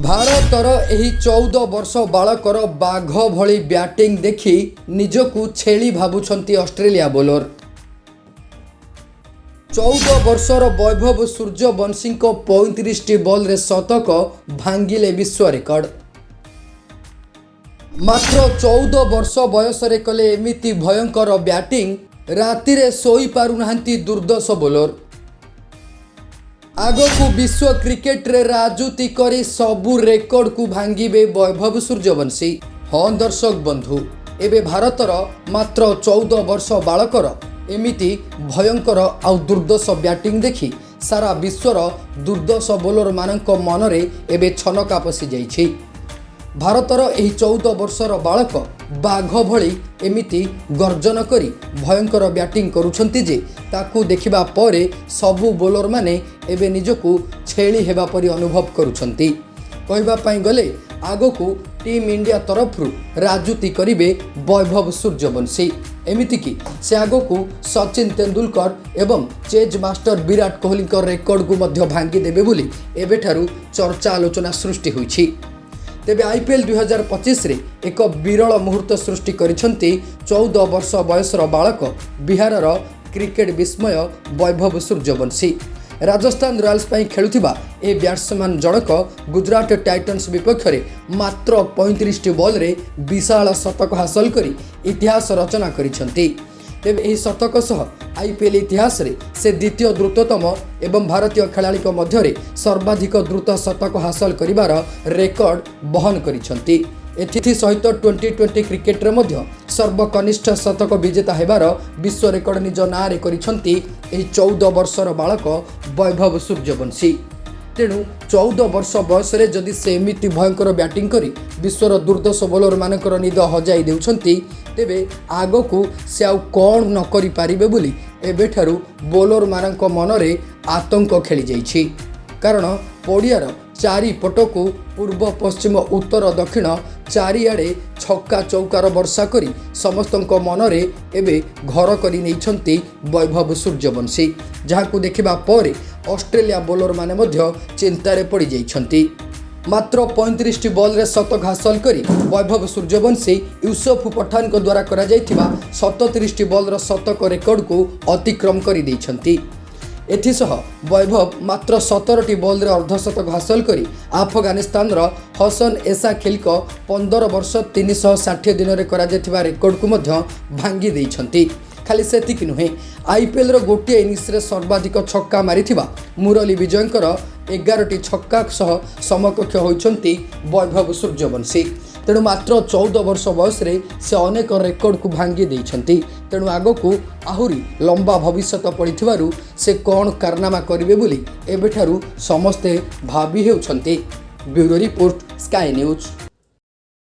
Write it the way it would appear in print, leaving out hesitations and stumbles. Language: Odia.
ଭାରତର ଏହି 14 ବର୍ଷ ବାଳକର ବାଘ ଭଳି ବ୍ୟାଟିଂ ଦେଖି ନିଜକୁ ଛେଳି ଭାବୁଛନ୍ତି ଅଷ୍ଟ୍ରେଲିଆ ବୋଲର। 14 ବର୍ଷର ବୈଭବ ସୂର୍ଯ୍ୟବଂଶୀଙ୍କ 35ଟି ବଲ୍ରେ ଶତକ, ଭାଙ୍ଗିଲେ ବିଶ୍ୱ ରେକର୍ଡ। ମାତ୍ର 14 ବର୍ଷ ବୟସରେ କଲେ ଏମିତି ଭୟଙ୍କର ବ୍ୟାଟିଂ, ରାତିରେ ଶୋଇପାରୁନାହାନ୍ତି ଦୁର୍ଦ୍ଧର୍ଷ ବୋଲର। ଆଗକୁ ବିଶ୍ୱ କ୍ରିକେଟରେ ରାଜୁତି କରି ସବୁ ରେକର୍ଡକୁ ଭାଙ୍ଗିବେ ବୈଭବ ସୂର୍ଯ୍ୟବଂଶୀ। ହଁ ଦର୍ଶକ ବନ୍ଧୁ, ଏବେ ଭାରତର ମାତ୍ର 14 ବର୍ଷ ବାଳକର ଏମିତି ଭୟଙ୍କର ଆଉ ଦୁର୍ଦ୍ଧର୍ଷ ବ୍ୟାଟିଂ ଦେଖି ସାରା ବିଶ୍ୱର ଦୁର୍ଦ୍ଧର୍ଷ ବୋଲରମାନଙ୍କ ମନରେ ଏବେ ଛନକା ପଶିଯାଇଛି। ଭାରତର ଏହି 14 ବର୍ଷର ବାଳକ ବାଘ ଭଳି ଏମିତି ଗର୍ଜନ କରି ଭୟଙ୍କର ବ୍ୟାଟିଂ କରୁଛନ୍ତି ଯେ ତାକୁ ଦେଖିବା ପରେ ସବୁ ବୋଲରମାନେ ଏବେ ନିଜକୁ ଛେଳି ହେବା ପରି ଅନୁଭବ କରୁଛନ୍ତି। କହିବା ପାଇଁ ଗଲେ ଆଗକୁ ଟିମ୍ ଇଣ୍ଡିଆ ତରଫରୁ ରାଜୁତି କରିବେ ବୈଭବ ସୂର୍ଯ୍ୟବଂଶୀ। ଏମିତିକି ସେ ଆଗକୁ ସଚିନ ତେନ୍ଦୁଲକର ଏବଂ ଚେଜ୍ ମାଷ୍ଟର ବିରାଟ କୋହଲିଙ୍କ ରେକର୍ଡକୁ ମଧ୍ୟ ଭାଙ୍ଗିଦେବେ ବୋଲି ଏବେଠାରୁ ଚର୍ଚ୍ଚା ଆଲୋଚନା ସୃଷ୍ଟି ହୋଇଛି। ତେବେ ଆଇପିଏଲ୍ 2025ରେ ଏକ ବିରଳ ମୁହୂର୍ତ୍ତ ସୃଷ୍ଟି କରିଛନ୍ତି 14 ବର୍ଷ ବୟସର ବାଳକ, ବିହାରର କ୍ରିକେଟ ବିସ୍ମୟ ବୈଭବ ସୂର୍ଯ୍ୟବଂଶୀ। ରାଜସ୍ଥାନ ରୟାଲ୍ସ ପାଇଁ ଖେଳୁଥିବା ଏହି ବ୍ୟାଟ୍ସମ୍ୟାନ୍ ଜଣକ ଗୁଜରାଟ ଟାଇଟନ୍ସ ବିପକ୍ଷରେ ମାତ୍ର 35ଟି ବଲ୍ରେ ବିଶାଳ ଶତକ ହାସଲ କରି ଇତିହାସ ରଚନା କରିଛନ୍ତି। ତେବେ ଏହି ଶତକ ସହ ଆଇପିଏଲ୍ ଇତିହାସରେ ସେ ଦ୍ୱିତୀୟ ଦ୍ରୁତତମ ଏବଂ ଭାରତୀୟ ଖେଳାଳିଙ୍କ ମଧ୍ୟରେ ସର୍ବାଧିକ ଦ୍ରୁତ ଶତକ ହାସଲ କରିବାର ରେକର୍ଡ ବହନ କରିଛନ୍ତି। ଏଥିସହିତ ଟ୍ୱେଣ୍ଟି ଟ୍ୱେଣ୍ଟି କ୍ରିକେଟରେ ମଧ୍ୟ ସର୍ବକନିଷ୍ଠ ଶତକ ବିଜେତା ହେବାର ବିଶ୍ୱ ରେକର୍ଡ ନିଜ ନାଁରେ କରିଛନ୍ତି ଏହି 14 ବର୍ଷର ବାଳକ ବୈଭବ ସୂର୍ଯ୍ୟବଂଶୀ। ତେଣୁ 14 ବର୍ଷ ବୟସରେ ଯଦି ସେ ଏମିତି ଭୟଙ୍କର ବ୍ୟାଟିଂ କରି ବିଶ୍ୱର ଦୁର୍ଦ୍ଧର୍ଷ ବୋଲରମାନଙ୍କର ନିଦ ହଜାଇ ଦେଉଛନ୍ତି, ତେବେ ଆଗକୁ ସେ ଆଉ କ'ଣ ନ କରିପାରିବେ ବୋଲି ଏବେଠାରୁ ବୋଲରମାନଙ୍କ ମନରେ ଆତଙ୍କ ଖେଳିଯାଇଛି। କାରଣ ପଡ଼ିଆର ଚାରିପଟକୁ ପୂର୍ବ, ପଶ୍ଚିମ, ଉତ୍ତର, ଦକ୍ଷିଣ ଚାରିଆଡ଼େ ଛକା ଚୌକାର ବର୍ଷା କରି ସମସ୍ତଙ୍କ ମନରେ ଏବେ ଘର କରି ନେଇଛନ୍ତି ବୈଭବ ସୂର୍ଯ୍ୟବଂଶୀ, ଯାହାକୁ ଦେଖିବା ପରେ ଅଷ୍ଟ୍ରେଲିଆ ବୋଲରମାନେ ମଧ୍ୟ ଚିନ୍ତାରେ ପଡ଼ିଯାଇଛନ୍ତି। ମାତ୍ର 35ଟି ବଲ୍ରେ ଶତକ ହାସଲ କରି ବୈଭବ ସୂର୍ଯ୍ୟବଂଶୀ ୟୁସଫ ପଠାନଙ୍କ ଦ୍ୱାରା କରାଯାଇଥିବା 37ଟି ବଲ୍ର ଶତକ ରେକର୍ଡକୁ ଅତିକ୍ରମ କରିଦେଇଛନ୍ତି। ଏଥିସହ ବୈଭବ ମାତ୍ର 17ଟି ବଲ୍ରେ ଅର୍ଦ୍ଧଶତକ ହାସଲ କରି ଆଫଗାନିସ୍ତାନର ହସନ ଏସା ଖିଲଙ୍କ 15 ବର୍ଷ 360 ଦିନରେ କରାଯାଇଥିବା ରେକର୍ଡକୁ ମଧ୍ୟ ଭାଙ୍ଗି ଦେଇଛନ୍ତି। ଖାଲି ସେତିକି ନୁହେଁ, ଆଇପିଏଲ୍ର ଗୋଟିଏ ଇନିଂସରେ ସର୍ବାଧିକ ଛକ୍କା ମାରିଥିବା ମୁରଲୀ ବିଜୟଙ୍କର 11ଟି ଛକ୍କା ସହ ସମକକ୍ଷ ହୋଇଛନ୍ତି ବୈଭବ ସୂର୍ଯ୍ୟବଂଶୀ। ତେଣୁ ମାତ୍ର 14 ବର୍ଷ ବୟସରେ ସେ ଅନେକ ରେକର୍ଡକୁ ଭାଙ୍ଗି ଦେଇଛନ୍ତି। ତେଣୁ ଆଗକୁ ଆହୁରି ଲମ୍ବା ଭବିଷ୍ୟତ ପଡ଼ିଥିବାରୁ ସେ କ'ଣ କାରନାମା କରିବେ ବୋଲି ଏବେଠାରୁ ସମସ୍ତେ ଭାବି ହେଉଛନ୍ତି। Bureau report, sky news.